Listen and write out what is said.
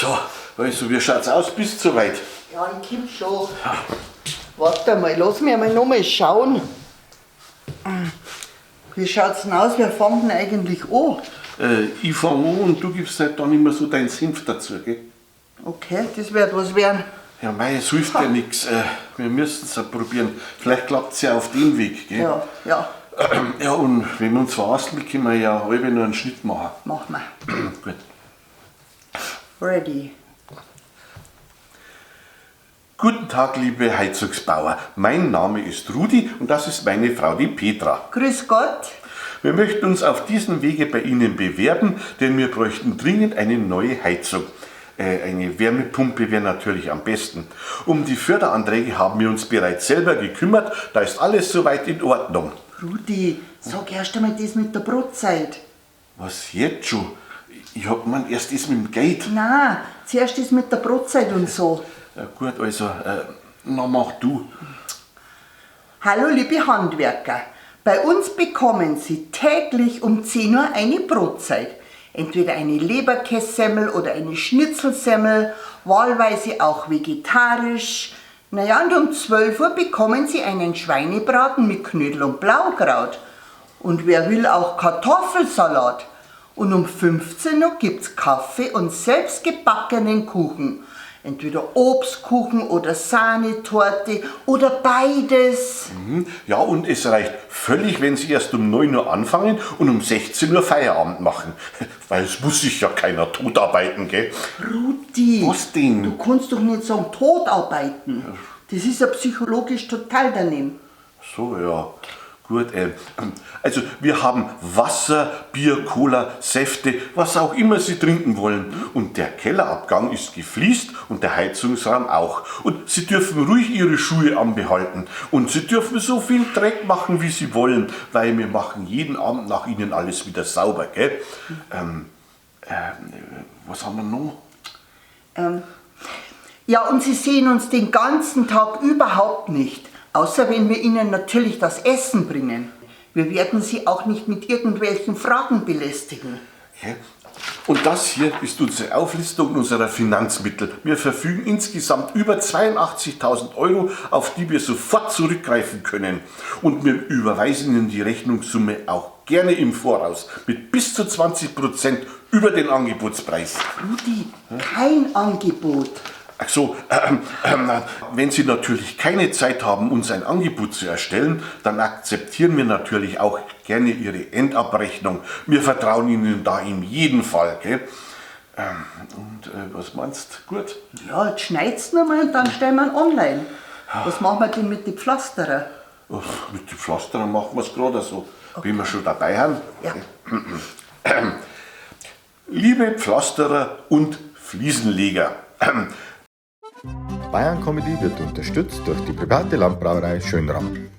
So, also wie schaut's aus? Bist soweit? Ja, ich komm schon. Warte mal, lass mich einmal noch mal schauen. Wie schaut's denn aus? Wir fangen denn eigentlich an. Ich fang an und du gibst halt dann immer so deinen Senf dazu, gell? Okay, das wird was werden. Ja, mei, es hilft ja nix. Wir müssen's ja probieren. Vielleicht klappt's ja auf dem Weg, gell? Ja, ja, Ja, und wenn wir uns verhasteln, können wir ja halbe noch einen Schnitt machen. Machen wir. Gut. Ready. Guten Tag, liebe Heizungsbauer. Mein Name ist Rudi und das ist meine Frau, die Petra. Grüß Gott. Wir möchten uns auf diesem Wege bei Ihnen bewerben, denn wir bräuchten dringend eine neue Heizung. Eine Wärmepumpe wäre natürlich am besten. Um die Förderanträge haben wir uns bereits selber gekümmert, da ist alles soweit in Ordnung. Rudi, sag erst einmal das mit der Brotzeit. Was jetzt schon? Ich hab gemeint, erst das mit dem Geld. Na, zuerst das mit der Brotzeit und so. Ja, gut, also, na mach du. Hallo liebe Handwerker, bei uns bekommen Sie täglich um 10 Uhr eine Brotzeit. Entweder eine Leberkässemmel oder eine Schnitzelsemmel, wahlweise auch vegetarisch. Naja, und um 12 Uhr bekommen Sie einen Schweinebraten mit Knödel und Blaukraut. Und wer will, auch Kartoffelsalat. Und um 15 Uhr gibt's Kaffee und selbstgebackenen Kuchen. Entweder Obstkuchen oder Sahnetorte oder beides. Ja, und es reicht völlig, wenn Sie erst um 9 Uhr anfangen und um 16 Uhr Feierabend machen. Weil es muss sich ja keiner totarbeiten, gell? Rudi. Was denn? Du kannst doch nicht sagen, totarbeiten. Das ist ja psychologisch total daneben. So, ja. Gut, also wir haben Wasser, Bier, Cola, Säfte, was auch immer Sie trinken wollen. Und der Kellerabgang ist gefliest und der Heizungsraum auch. Und Sie dürfen ruhig Ihre Schuhe anbehalten. Und Sie dürfen so viel Dreck machen, wie Sie wollen, weil wir machen jeden Abend nach Ihnen alles wieder sauber, gell? Was haben wir noch? Ja, und Sie sehen uns den ganzen Tag überhaupt nicht. Außer wenn wir Ihnen natürlich das Essen bringen. Wir werden Sie auch nicht mit irgendwelchen Fragen belästigen. Ja. Und das hier ist unsere Auflistung unserer Finanzmittel. Wir verfügen insgesamt über 82.000 Euro, auf die wir sofort zurückgreifen können. Und wir überweisen Ihnen die Rechnungssumme auch gerne im Voraus mit bis zu 20% über den Angebotspreis. Rudi, kein Angebot. Ach so, wenn Sie natürlich keine Zeit haben, uns ein Angebot zu erstellen, dann akzeptieren wir natürlich auch gerne Ihre Endabrechnung. Wir vertrauen Ihnen da in jedem Fall. Gell? Und was meinst du? Gut? Ja, jetzt schneid's noch mal und dann stellen wir ihn online. Was machen wir denn mit den Pflasterer? Uff, mit den Pflasterern machen wir's gerade so, wie wir schon dabei haben. Ja. Liebe Pflasterer und Fliesenleger. Bayern Comedy wird unterstützt durch die private Landbrauerei Schönram.